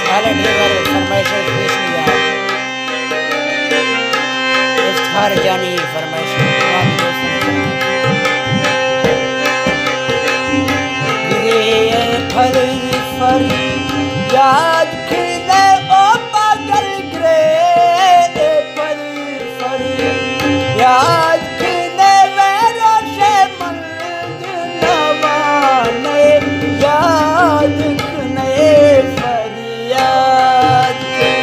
سالے ڈرائیور فرمائش ہے، پیش لیا۔ افتخار جانی فرمائش ہے، تمام دوستوں نے فرمائش۔ گرے پھر فریاد کھلے او پاگل گرے، پھر فریاد کھلے ویرا شے من نوانے یاد کنے فریاد کنے،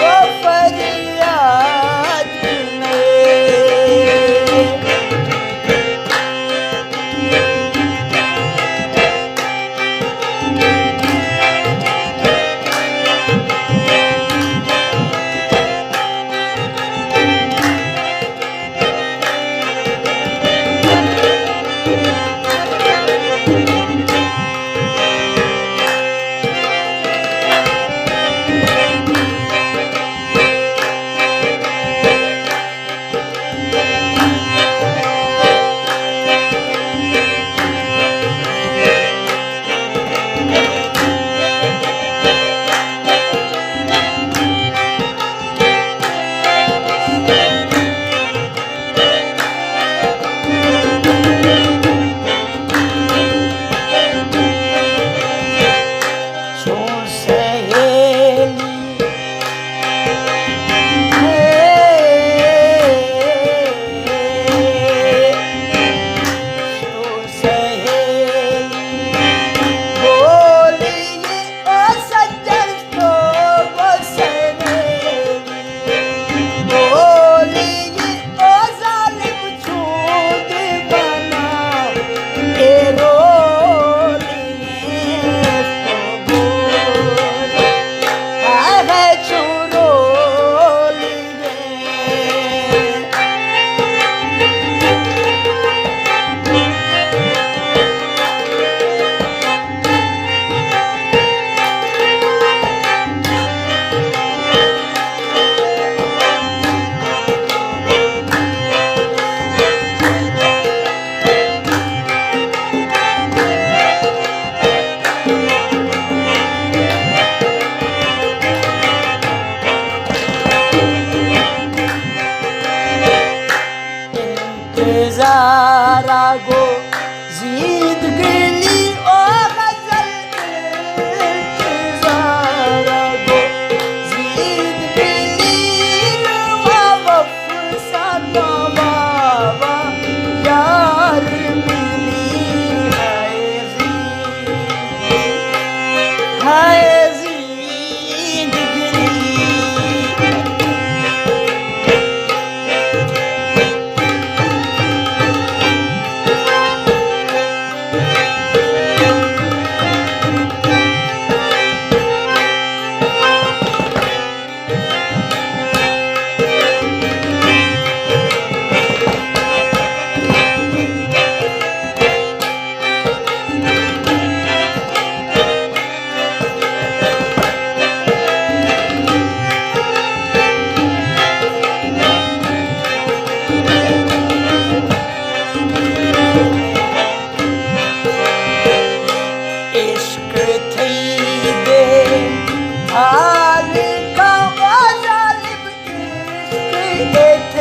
او فریاد کنے۔ چون سہیلی ہے، چون سہیلی بولی او سجن تو گو سہیلی بولی او ظالم چود بنا اے رولی تو بول۔ آہے چو رولی انتظارا گو زیندگی او غزل، انتظارا گو زیندگی و وفا ساتا بابا یار منی ہائے زی، ہائے زی۔ عشق تئی بے حال کا او ظالم، عشق